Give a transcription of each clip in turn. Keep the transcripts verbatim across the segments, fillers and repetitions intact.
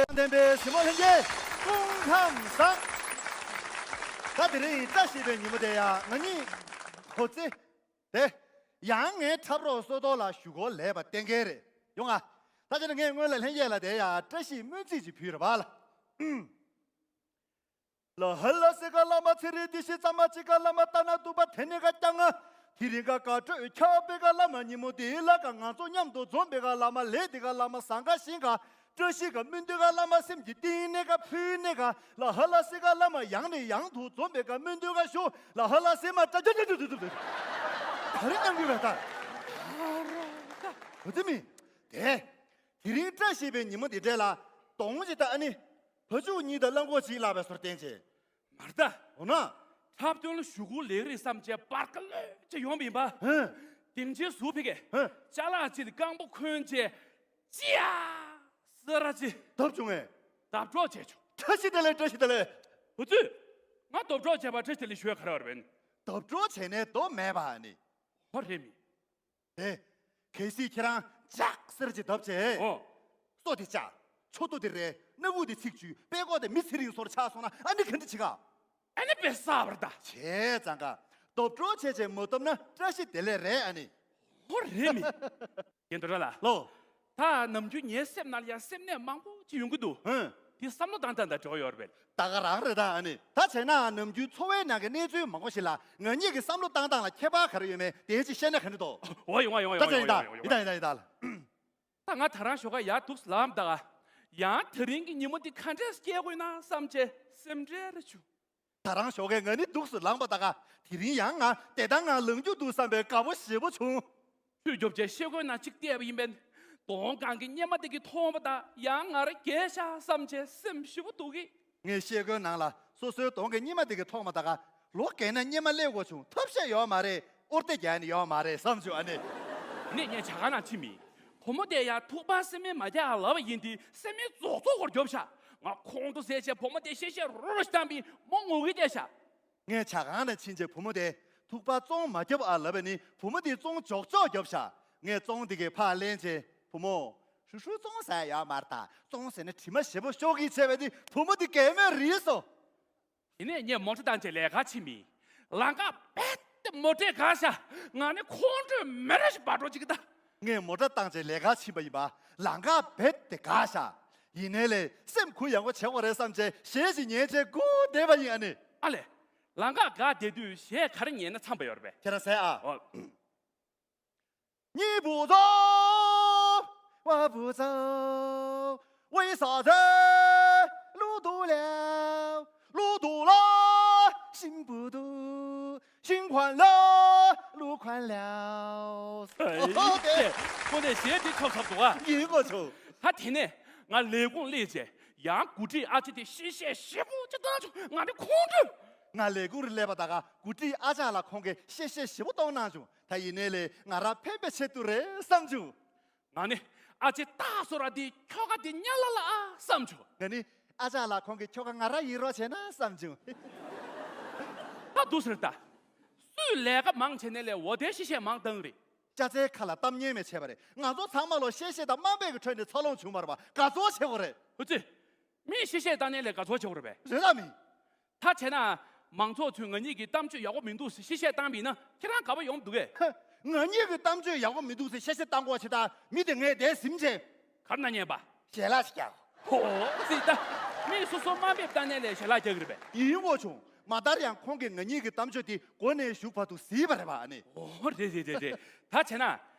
ལྡན་པའི་གཟིགས་མོ་ལྷན་རྒྱས་སྐུ་ཁམས་བཟང་། ད་དེ་རིང་བཀྲ་ཤིས་པའི་ཉིན་མོ་དེ་ཡང་ང་གཉིས་ཧོ་ཙི་དེ་ཡང་ངའི་འཁྲབ་རོགས་བསོད་རྡོར་ལགས་གཞུག་གུར་ལས་པ་གཏན་འཁེལ་རེད། ཡོང་ང་། ད་ཆ་ནས་ངས་སྔོན་ལ་ལྷན་རྒྱས་ལ་དེ་ཡང་བཀྲ་ཤིས་སྨོན་ཚིག་ཅིག་ཕུལ་རེད་པ་ལ། ལ་ཧ་ལ་སེ་ཀ་བླ་མ་ཚེ་རིང་དེ་ཤི་ཙ་མ་ཅི་ཀ་བླ་མ་ཏ་ན་ཏུ་པ་དེ་ནི་ཀ་ཀྱང་ང་། དེ་རིང་ཀ་དགའ་སྤྲོས་ཁྱབ་པེ་ཀ་བླ་མ་ཉིན་མོ་དེ་ལ་ཀ་ང་ཚོ་མཉམ་དུ་འཛོམས་པེ་ཀ་བླ་མ་ལེ་དེ་ཀ་བླ་མ་ཟང་ཀ་ཤིང་ཀ་བཀྲ་ཤིས་ཀ་སྨོན་འདུན་ཀ་བླ་མ་སེམས་ཀྱི་གཏིང་ནས་ཀ་ཕུལ་ནས་ཀ་ལ་ཧ་ལ་སེ་ཀ་བླ་མ་ཡང་ནས་ཡང་དུ་འཛོམས་པེ་ཀ་སྨོན་འདུན་ཀ་ཞུ་ལ་ཧ་ལ་སེ་མ་ཏྲ་ཏྲ་ཏྲ་ཏྲ་ཏྲ་ཏྲ་ད་རེ་གནང་གི་ར་ད། ཨ་རོ་ད། བུ་ཚེ་མི། དེ། དེ་རིང་བཀྲ་ཤིས་པའི་ཉིན་མོ་འདི་འདྲ་ལ་གདོང་ཅིག་ད་ཨ་ནི། བ་ཕྱུགས་གཉིས་དང་གླང་གོག་གཅིག་བརླགས་པའི་བཟོ་འདྲ་བསྟན་ཆེ། མ་རེད་ད། འོ་ན། འཁྲབ་སྟོན་ལ་གཞུག་གུ་ལེགས་རེད་བསམ་བྱས་པར་ཀ་ལོས་ཅེ་ཡོང་བ་ཡིན་པ། ཧེ། སྡིངས་ཆའི་ཟུར་ཕ་གི། ཧེ། ཅ་ལག་ཅིག་ལ་རྐང་པ་འཁོན་བྱས། ཅིའ། ཟེར་ར་ཅི། བརྡབ་བྱུང་ངས། བརྡབ་གྲོགས་བྱས་བྱུང་། བཀྲ་ཤིས་བདེ་ལེགས། བཀྲ་ཤིས་བདེ་ལེགས། བུ་ཚུ། ང་བརྡབ་གྲོགས་བྱས་པ་བཀྲ་ཤིས་བདེ་ལེགས་ཞུ་ཡ་ག་རེ་བ་རེད་པས། བརྡབ་གྲོགས་བྱས་ནས་བརྡབ་མེད་པ་ནི། ཧོ་རེད་མི། དེ། གལ་སྲིད་ཁྱེད་རང་ལྕགས་ཟེར་གྱི་བརྡབ་བྱས། ཨོ། སོ་དེ་བཅག་ཆོ་ཏོ་དེ་རེད། སྣ་བུག་དེ་ཚིག་བཅུས་པད་ཀོག་དེ་མི་ཚེ་རིང་སོར་ཆགས་སོང་ན་ཨ་ནི་ག་འདྲ་བྱེད་ག་ཨ་ནི་དཔེ་གསར་པ་རེད་ད། བྱས་ཙང་ཀ་བརྡབ་གྲོགས་བྱས་བྱས་མ་བརྡབ་ན་བཀྲ་ཤིས་བདེ་ལེགས་རེད་ཨ་ནི། ཧོ་རེད་མི། རྒན་རྡོ་ར་ལགས། ལོ། ད་ནམ་རྒྱུན་ངའི་སེམས་ནང་ལ་ཡང་སེམས་ནད་མང་པོ་ཅིག་ཡོང་གི་འདུག་ཧུན། དེ་བསམ་བློ་བཏང་སྟངས་དང་འབྲེལ་བ་ཡོད་རེད་པས། ད་ག་རང་རེད་ད་ཨ་ནི། ད་བྱས་ན་ནམ་རྒྱུན་འཚོ་བའི་ནང་གི་གནས་ཚུལ་མང་པོ་ཞིག་ལ་ང་གཉིས་ཀྱི་བསམ་བློ་བཏང་སྟངས་ལ་ཁྱད་པར་ག་རེ་ཡོད་མེད་དེ་ཅིག་བཤད་ན་ག་འདྲ་འདུག་འོ་ཡོང་ང་ཡོང་ང་ད་ཡོང་ང་ཡིན་ད་ཡོང་ང་ཡིན་ད་ཡོང་ཡིན་ད་ཡིན་ད་ཡིན་ད་ལ། ད་ང་ད་རང་ཞོགས་ཀ་ཡར་འདུག་སེ་ལངས་ད་ག་ཡང་དེ་རིང་གི་ཉིན་མོ་འདི་ག་འདྲས་སྐྱེལ་དགོས་ན་བསམ་བྱས་སེམས་ཁྲལ་རེ་བྱུང་། ད་རང་ཞོགས་ཀས་ང་ནི་འདུག་སེ་ལངས་པ་ད་ག་དེ་རིང་ཡང་ང་བདེ་ཐང་ངང་ལངས་རྒྱུ་འདུག་བསམ་པའི་དགའ་པོ་ཞེ་པོ་བྱུང་། ཁྱོད་རྒྱོབ་བྱས་ཤེལ་སྒོའི་ནང་གཅིག་བལྟས་པ་ཡིན་པས། གདོང་སྒང་གི་གཉེར་མ་དེ་གིས་མཐོང་བ་དང་ཡང་ང་རང་རྒས་ཤག་བསམ་བྱས་སེམས་ཞེ་པོ་སྡུག་གི། ངས་ཤེལ་སྒོའི་ནང་ལ་སོ་སོའི་གདོང་གི་གཉེར་མ་དེ་གིས་མཐོང་བ་ད་ག་ལོ་རྒས་ན་གཉེར་མ་སླེབས་དགོས་བྱུང་ཐབས་ཤེས་ཡོད་མ་རེད་ཨོར་ཏེ་རྒྱག་ནི་ཡོད་མ་རེད་བསམ་བྱུང་ཨ་ནི། ནས་ངས་ཇ་ཁང་ནང་ཕྱིན་མི། བུ་མོ་དེ་ཡང་ཐུག་པ་སེམས་མེད་མ་རྒྱག་ལབ་པ་ཡིན་དེ་སེམས་མེད་རྫོགས་རྫོགས་ཧོར་རྒྱོབ་ཤག་ང་ཁོང་ཁྲོ་ཟས་བྱས་བུ་མོ་དེ་གཤེ་གཤེ་རོ་རོ་ཞིག་བཏང་པས་མོ་ངུ་གི་བསྡད་ཤག་ངས་ཇ་ཁང་ནང་ཕྱིན་རྗེས་བུ་མོ་དེ་ཐུག་པ་བཙོང་མ་རྒྱོབ་ཨ་ལབ་པ་ནི་བུ་མོ་དེ་བཙོང་འཇོག་འཇོག་རྒྱོབ་ཤག་ངས་བཙོང་དེ་གའི་ཕར་ལེན་རྗེས་བུ་མོ། ཧྲུ་ཧྲུ་བཙོང་ཟ་ཡ་ཡོད་མ་རེད་ད་བཙོང་ཟེར་ན་དྲི་མ་ཞེ་པོ་ཤོར་གི་བྱས་པ་ནི་བུ་མོ་དེ་གད་མོས་རིལ་སོང་། དེ་ནས་ངས་མོ་ཊ་བཏང་བྱས་ལས་ཀ་ཕྱིན་མི། ལམ་ཁ་རྦད་དེ་མོ་ཊས་བཀག་ཤག་ང་ནི་ཁོང་ཁྲོས་མེ་རེ་ཞིག་འབར་འགྲོ་ཅིག་གི་ད། ངས་མོ་ཊ་བཏང་བྱས་ལས་ཀ་ཕྱིན་པ་ཡིན་པ། ལམ་ཁ་རྦད་དེ་བཀག་ཤག་ཡིན་ནའི་ལས་སེམས་གུ་ཡངས་པོ་བྱེད་དགོས་རེད་བསམ་བྱས་གཞས་ཤིག་ཉན་བྱས་སྒུག་བསྡད་པ་ཡིན་ཨ་ནི། ཨ་ལས། ལམ་ཁ་བཀག་བསྡད་དུས་གཞས་ག་རེ་ཉན་ན་འཚམ་པ་ཡོད་རེད་པས། ཁྱེད་རང་གསན་ཨ། ཨོ། 你不走，我不走，为啥走？路堵了，路堵了，心不堵，心宽了，路宽了。哎，对，我那鞋的跳跳多啊。 ཡིན་གོ་ཆོག་ད་དེ་ནས་ང་ལས་ཁུངས་སླེབས་རྗེས་ཡང་འགོ་ཁྲིད་ཨ་ཅེ་དེ་གཤེ་གཤེ་ཞེ་པོ་ཅིག་བཏང་བྱུང་ང་ནི་ཁོང་ཁྲོས། ང་ལས་ཁུངས་རུ་སླེབས་པ་ད་ག་འགོ་ཁྲིད་ཨ་ཅག་ལགས་ཁོང་གིས་གཤེ་གཤེ་ཞེ་པོ་གཏོང་གནང་བྱུང་། ད་ཡིན་ནའི་ལས་ང་རང་ཕན་པའི་ཆེད་དུ་རེད་བསམ་བྱུང་། ང་ནི་ཨ་ཅེ་སྟག་བཟོ་ར་དེ་ཁྱོ་ག་དེ་གཉའ་ལ་ལ་ཨ་བསམ་བྱུང་། ང་ནི་ཨ་ཅག་ལགས་ཁོང་གི་ཁྱོ་ག་ང་རང་ཡིན་རོགས་བྱས་ན་བསམ་བྱུང་། ད་འདུག་ཟེར་ད། སུས་ལས་ཀ་མང་བྱས་ནའི་ལས་འོ་དེ་གཤེ་གཤེ་མང་བཏང་རེད། ཅ་ཚའི་ཁ་ལ་གཏམ་ངན་མེད་བྱས་པ་རེད། ང་ཚོ་ཚང་མ་ལོ་གཤེ་གཤེ་དང་དམའ་འབེབས་ཀྱི་ཁྲོད་ནས་འཚར་ལོངས་བྱུང་བ་རེད་པ། དགའ་ཚོར་བྱེད་དགོས་རེད། ཧུ་ཙི། མིས་གཤེ་གཤེ་བཏང་ནའི་ལས་དགའ་ཚོར་བྱེད་དགོས་རེད་པས། རེད་ད་མི། ད་བྱས་ན། མང་ཚོགས་ཚོས་ང་གཉིས་ཀྱི་གཏམ་བརྗོད་ཡག་པོ་མི་འདུག་ཟེར་གཤེ་གཤེ་བཏང་བ་ཡིན་ན་ཁྱེད་རང་དགའ་པོ་ཡོང་མི་འདུག་གས། ཧ། ང་གཉིས་ཀྱི་གཏམ་བརྗོད་ཡག་པོ་མི་འདུག་ཟེར་གཤེ་གཤེ་བཏང་དགོས་བྱེད་ད་མི་དེ་ངས་དེ་ཟིན་བྱས། གར་ན་ཉན་པ། ཞལ་ལག་ཞིག་རྒྱག་ཧོ་ཙི་ད། མིས་སོ་སོ་དམའ་འབེབས་བཏང་ནའི་ལས་ཞལ་ལག་རྒྱག་གི་རེད་པས། ཡིན་འོ་བྱུང་། མ་མཐར་ཡང་ཁོང་གིས་ང་གཉིས་ཀྱི་གཏམ་བརྗོད་དེ་མགོ་ནས་གཞུག་བར་དུ་གཟིགས་པ་རེད་པ་ཨ་ནི། ཨོ་རེད་རེད་རེད་རེད། ད་བྱས་ན།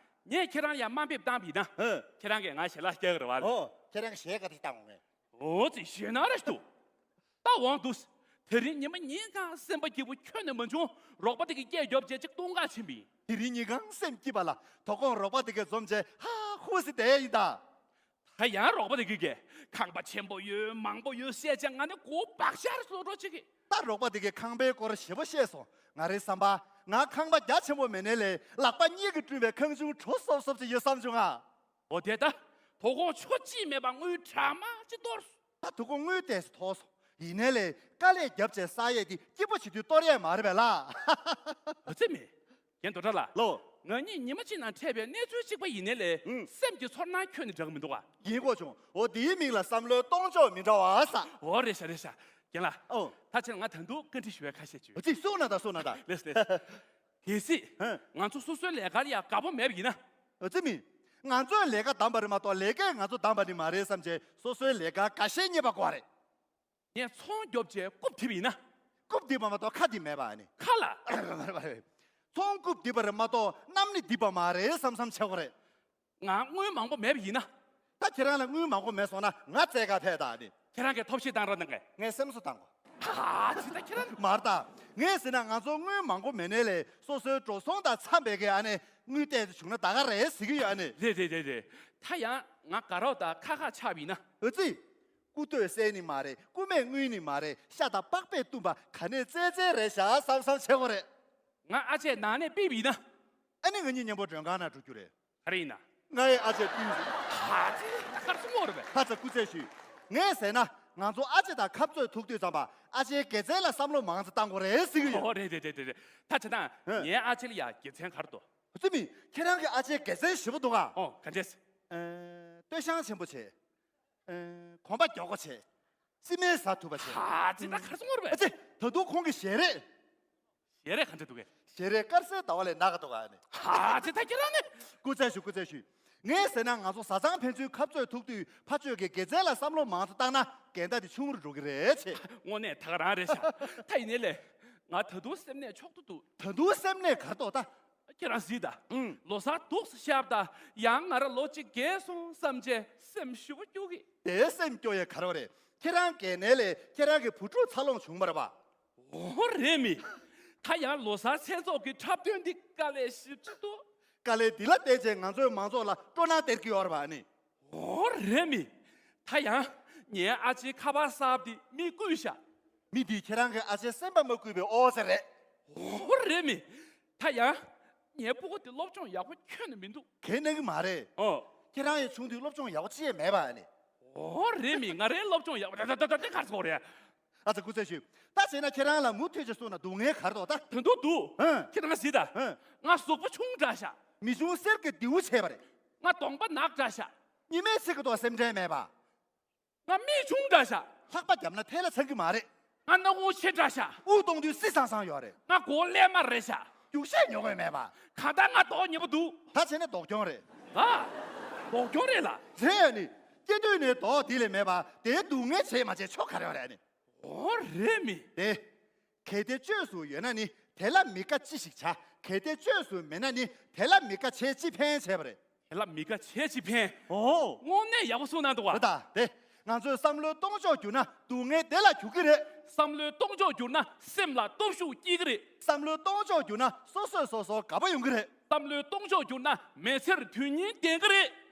ངས་ཁྱེད་རང་ཡང་དམའ་འབེབས་བཏང་བ་ཡིན་ན། ཧ། ཁྱེད་རང་གིས་ང་ཞལ་ལག་རྒྱག་གི་རེད་པ། ཨོ། ཁྱེད་རང་གིས་ཞལ་ག་དེ་བཏང་འོང་ངས། ཨོ་ཙི་ཞེད་སྣང་རེ་ཞིག་འདུག་ད་འོང་འདུག་དེ་རིང་ཉི་མ་ཉིན་གང་སེམས་པ་སྐྱིད་པོ་ཁྱོན་ནས་མ་བྱུང་། རོགས་པ་དེ་གིས་སྐད་རྒྱོབ་བྱས་ཅིག་བཏུང་ག་ཕྱིན་པ་ཡིན། དེ་རིང་ཉིན་གང་སེམས་སྐྱིད་པ་ལ་དོ་དགོང་རོགས་པ་དེ་གས་འཛོམས་བྱས་ཧ་ཧུ་ཟེར་བསྡད་ཡ་ཡིན་ད། ད་ཡང་རོགས་པ་དེ་གིས་གས་ཁང་པ་ཆེན་པོ་ཡོད་མང་པོ་ཡོད་བཤད་བྱས་ང་ནི་མགོ་བག་ཤར་བཟོ་འགྲོ་བྱེད་ཀྱི། ད་རོགས་པ་དེ་གས་ཁང་པའི་སྐོར་ཞེ་པོ་བཤད་སོང་། ང་རའི་བསམ་པ། ང་ཁང་པ་རྒྱ་ཆེན་པོ་མེད་ནའི་ལས་ལག་པ་གཉིས་ཀྱིས་བསྐྲུན་པའི་ཁང་ཆུང་བྲོ་སོབ་སོབ་ཅིག་ཡོད་བསམ་བྱུང་ང་། འོ་དེ་ད། དོ་དགོང་ཆུ་ཅིག་མེད་པ་དངུལ་གྲངས་མང་ཅིག་གཏོར་སོང་། ད་དོ་དགོང་དངུལ་ཏོག་ཙམ་ཐོགས་སོང་། ཡིན་ནའི་ལས་དཀའ་ལས་བརྒྱབ་བྱས་བསགས་ཡས་དེ་སྐྱིད་པོ་བྱེད་དུས་གཏོར་ཡས་མ་རེད་པས་ལགས། འོ་ཙི་མེད། རྒན་རྡོ་གྲགས་ལགས། ལོ། ང་གཉིས་ཉི་མ་གཅིག་ནང་འཕྲད་པའི་གནས་ཚུལ་གཅིག་པ་ཡིན་ནའི་ལས། ཨང་། སེམས་ཀྱི་ཚོར་སྣང་ཁྱོན་ནས་འདྲ་གི་མི་འདུག་ག་ཡིན་གོ་བྱུང་། འོ་དེའི་མིང་ལ་བསམ་བློའི་གཏོང་ཕྱོགས་མི་འདྲ་བ་ས། འོ་རེད་ཤག་རེད་ཤག་རྒན་ལགས། ཨོ། ད་ཕྱིར་ང་ད་དུང་བཀའ་འདྲི་ཞུ་བའི་ཁ་ཤས་བྱོས། འོ་ཙི་གསུངས་ན་ད་གསུངས་ན་ད། ལེས་ལེས། གལ་སྲིད། ཧན། ང་ཚོ་སོ་སོའི་ལས་ཀར་ཡ་དགའ་པོ་མེད་པ་ཡིན་ན། འོ་ཙི་མི། ང་ཚོའི་ལས་ཀ་བདམས་པ་རེད་མ་གཏོགས་ལས་ཀས་ང་ཚོ་བདམས་པ་ནི་མ་རེད་བསམ་བྱས་སོ་སོའི་ལས་ཀར་དགའ་ཞེན་རྙེད་པ་དགོས་རེད། ངས་ཚོང་རྒྱོབ་བྱས་རྐུབ་རྡིབ་པ་ཡིན་ན། རྐུབ་རྡིབ་པ་མ་གཏོགས་ཁ་རྡིབ་མེད་པ་ཨ་ནི། ཁ་ལ། ཚོང་རྐུབ་རྡིབ་པ་རེད་མ་གཏོགས་གནམ་ནི་རྡིབ་པ་མ་རེད་བསམ་བསམ་བྱེད་དགོས་རེད། ང་དངུལ་མང་པོ་མེད་པ་ཡིན་ན། ད་ཁྱེད་རང་ལ་དངུལ་མང་པོ་མེད་སོང་ན་ང་བཙལ་ག་ཕེབས་དང་ཨ་ནི། ཁྱེད་རང་གིས་ཐོབ་ཤེས་བཏང་རོགས་གནང་གས། ངས་སེམས་གསོ་བཏང་གོ། ཧ་ཅི་ད་ཁྱེད་རང་། མར་ད། ངས་ཟེར་ན་ང་ཚོ་དངུལ་མང་པོ་མེད་ནའི་ལས་སོ་སོའི་འགྲོ་སོང་དང་འཚམས་པའི་གི་ཨ་ནི་དངུལ་ཏོག་ཙམ་བྱུང་ན་ད་ག་རེད་ཟེར་གི་ཡོད་ཨ་ནི། རེད་རེད་རེད་རེད། ད་ཡང་ང་དགའ་རོགས་དང་ཁ་ཁ་ཆགས་པ་ཡིན་ན། འོ་ཙི། རྐུ་སྟོད་གསེར་ནི་མ་རེད། རྐུ་མས་དངུལ་ནི་མ་རེད། ཤ་དང་པགས་པས་བཏུམས་པ་ག་ནས་བཙལ་བཙལ་རེད་ཤག་བསམ་བསམ་བྱེད་དགོས་རེད། ང་ཨ་ཅེ་ནང་ནས་ཕུད་པ་ཡིན་ན། ཨ་ནི་ང་གཉིས་མཉམ་པོ་མགྲོན་ཁང་ནང་འགྲོ་རྒྱུ་རེད། ག་རེ་ཡིན་ན། ང་ཡི་ཨ་ཅེ་བསྟུན། ཧ་ཅེ་ད་གར་སོང་བ་རེད་པས། ཧ་ཅང་སྐུ་རྩེད་ཞུས། ངས་ཟེར་ན་ང་ཚོ་ཨ་ཅེ་དང་ཁ་རྩོད་ཐུག་དུས་ཙམ་པ་ཨ་ཅེའི་དགེ་མཚན་ལ་བསམ་བློ་མང་ཙམ་བཏང་དགོས་རེད་ཟེར་གི་ཡོད། ཨོ་རེད་རེད་རེད་རེད། ད་བྱས་ན། ཧེ། ངའི་ཨ་ཅེ་ལ་ཡ་དགེ་མཚན་ག་རེ་འདུག་ཨ་ཙི་མི། ཁྱེད་རང་གི་ཨ་ཅེ་དགེ་མཚན་ཞེ་པོ་འདུག་ག་ཨོ་ག་འདྲས། ཨེ། སྟོད་ཤང་ཆེན་པོ་བྱས། ཨེ། གོམ་པ་མགྱོགས་པོ་བྱས། རྩིས་མེད་ཟ་ཐུབ་པ་བྱས། ཧ་ཅི་ད་གར་སོང་བ་རེད་པས། ཨ་ཙི། ད་དུང་ཁོང་གི་ཞལ་རས། ཞལ་རས་ག་འདྲ་འདུག་གས། ཞལ་རས་དཀར་གསལ་ཟླ་བ་ལས་ནག་ག་འདུག་ག་ཨ་ནི། ཧ་ཅི་ད་ཁྱེད་རང་ནི། སྐུ་རྩེད་ཞུ་སྐུ་རྩེད་ཞུ། ངས་ཟེར་ན་ང་ཚོ་བཟའ་ཚང་ཕན་ཚུན་ཁ་རྩོད་ཐུག་དུས་ཕ་ཆོས་ཀྱི་དགེ་མཚན་ལ་བསམ་བློ་མང་དུ་བཏང་ན་འགལ་ཟླ་དེ་ཆུང་རུ་འགྲོ་གི་རེད་ཆེ། དངོས་གནས་ད་ག་རང་རེད་ཤག་ད་ཡིན་ནའི་ལས། ང་ད་དུང་སེམས་ནད་ཕྱོགས་སུ་འདུག་ད་དུང་སེམས་ནད་ག་རེ་འདུག་ད། ཁྱེད་རང་གཟིགས་དང་། ཨང་། ལོ་གསར་འདུག་སེ་ཤར་བ་དང་ཡང་ང་རང་ལོ་གཅིག་རྒས་སོང་བསམ་བྱས་སེམས་ཞེ་པོ་སྐྱོ་གི། དེ་སེམས་སྐྱོ་ཡས་ག་རེ་རེད། ཁྱེད་རང་རྒས་ནའི་ལས་ཁྱེད་རང་གི་བུ་ཕྲུག་འཚར་ལོངས་བྱུང་མ་རེད་པ། འོ་རེད་མི། ད་ཡང་ལོ་གསར་མཚན་ཚོགས་ཀྱི་འཁྲབ་སྟོན་འདི་དཀའ་ལས་ཞེ་པོ་ཅིག་འདུག་དཀའ་ལས་འདི་ལ་བརྟེན་བྱས་ང་ཚོའི་མང་ཚོགས་ལ་སྤྲོ་སྣང་སྟེར་གྱི་ཡོད་རེད་པ་ཨ་ནི། འོ་རེད་མི། ད་ཡང་ངའི་ཨ་ཅེའི་ཁ་པར་གསར་པ་འདི་མིས་བརྐུས་ཤག་མི་འདིས་ཁྱེད་རང་གི་ཨ་ཅེ་སེམས་པ་མ་བརྐུས་པའི་ཨོ་ཙེ་རེད། འོ་རེད་མི། ད་ཡང་། ངའི་སྤུ་གུ་དེ་སློབ་སྦྱོང་ཡག་པོ་ཁྱོན་ནས་མི་འདུག་གན་གནང་གི་མ་རེད། ཨོ། ཁྱེད་རང་ཡང་ཆུང་དུས་སློབ་སྦྱོང་ཡག་པོ་ཅི་ཡང་མེད་པ་ཨ་ནི། འོ་རེད་མི། ང་རའི་སློབ་སྦྱོང་ཡག་པོ་ད་ད་ད་ད་ག་རེ་ཟེར་དགོས་རེད། ཨ་ཙི་སྐུ་རྩེད་ཞུས། ད་བྱས་ན་ཁྱེད་རང་ལ་མུ་མཐུད་ཅིག་གསུངས་ན་སྡུག་བསྔལ་ག་རེ་འདུག་ད། ད་དུང་འདུག་ཨ། ཁྱེད་རང་གཟིགས་དང་། ཨ། ང་གཟུགས་པོ་ཆུང་དྲགས་ཤག་མི་ཆུང་གསེར་གྱི་རྡེའུ་ཆད་པ་རེད། ང་གདོང་པ་ནག་དྲགས་ཤག་ཉི་མའི་ཚིག་གི་ཐོག་སེམས་ཁྲལ་མེད་པ། ང་མིག་ཆུང་དྲགས་ཤག་ལྷགས་པ་བརྒྱབ་ན་ཐལ་ལ་ཚང་གི་མ་རེད། ང་སྣ་ཁུང་ཆེ་དྲགས་ཤག་དབུགས་གཏོང་དུས་སི་སང་སང་ཡོད་རེད། ང་མགོ་ཀླད་དམར་རེད་ཤག་རྒྱུག་ཤད་ཉོ་དགོས་མེད་པ། གང་ལྟར་ང་མདོག་ཉེས་པོ་འདུག་ད་བྱས་ན་ལྡོག་གྱོང་རེད། ཨ། ལྡོག་གྱོང་རེད་ལ། རེད་ཨ་ནི། སྐྱེ་དུས་ནས་མདོག་འདི་ལས་མེད་པ་དེའི་སྡུག་བསྔལ་བྱས་མ་བྱས་ཆོ་ག་རེ་ཡོད་རེད་ཨ་ནི། འོ་རེད་མི། དེ། གལ་ཏེ་བཅོས་སུ་ཡོད་ན་ནི་དེ་ལ་མི་དགའ་ཅི་ཞིག་བྱ། གལ་ཏེ་བཅོས་སུ་མེད་ན་ནི་དེ་ལ་མི་དགའ་བྱས་ཅི་ཕན་བྱས་པ་རེད། དེ་ལ་མི་དགའ་བྱས་ཅི་ཕན། ཨོ། དངོས་གནས་ཡག་པོ་གསུངས་གནང་འདུག་བ། རེད་ད་དེ། ང་ཚོས་བསམ་བློའི་གཏོང་ཕྱོགས་བསྒྱུར་ན་སྡུག་བསྔལ་དེ་ལ་གྱུར་གི་རེད། བསམ་བློའི་གཏོང་ཕྱོགས་བསྒྱུར་ན་སེམས་ལ་སྟོབས་ཤུགས་སྐྱེ་གི་རེད། བསམ་བློའི་གཏོང་ཕྱོགས་བསྒྱུར་ན་སོ་སོས་སོ་སོར་དགའ་པོ་ཡོང་གི་རེད། བསམ་བློའི་གཏོང་ཕྱོགས་བསྒྱུར་ན་མི་ཚེར་དོན་སྙིང་ལྡན་གི་རེད།